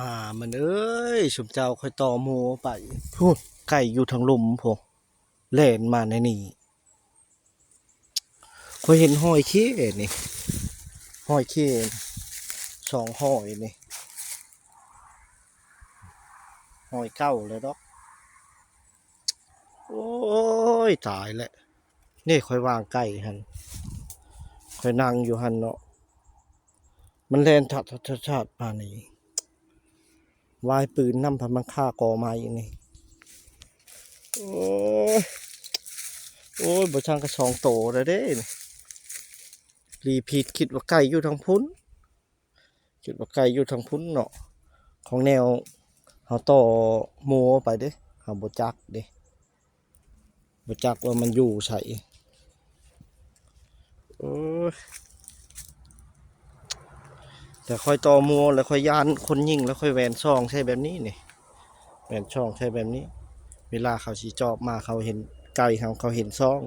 ອ່າ ມັນເອີຍ ຊຸມເຈົ້າ ຂ້ອຍຕໍ່ໝູ່ໄປພຸ້ນ ໄກ່ຢູ່ທາງລຸ່ມພຸ້ນ ແລ່ນມາໃນນີ້. ຂ້ອຍເຫັນຮອຍເຄນີ້ ຮອຍເຄ ສອງຮອຍນີ້ ຮອຍເກົ່າແລ້ວດອກ. ໂອ້ຍ ຕາຍແລ້ວ. ນີ້ຂ້ອຍວາງໄກ່ຫັ້ນ ຂ້ອຍນັ່ງຢູ່ຫັ້ນເນາະ ມັນແລ່ນທາດໆໆໆ ມານີ້ ວາຍປືນນຳ ພັດມັນຄາກໍໄມ້ນີ້. ໂອ້ຍ ໂອ້ຍ ບໍ່ຊ່າງກະສອງໂຕແລ້ວເດ້. ລີຜິດ ຄິດວ່າໄກ່ຢູ່ທາງພຸ້ນ ຄິດວ່າໄກ່ຢູ່ທາງພຸ້ນເນາະ ຂອງແນວເຮົາຕໍ່ໝູ່ໄປເດ້ ເຮົາບໍ່ຈັກເດ້ ບໍ່ຈັກວ່າມັນຢູ່ໃສ. ໂອ້ຍ ແຕ່ຂ້ອຍຕໍ່ໝູ່ແລ້ວ ຂ້ອຍຢ້ານຄົນຍິງ ແລ້ວຂ້ອຍແຫວນຊອງໃສ່ແບບນີ້ນີ້ ແຫວນຊອງໃສ່ແບບນີ້ ເວລາເຂົາຊິຈອບມາ ເຂົາເຫັນໄກ່ເຮົາ ເຂົາເຫັນຊອງ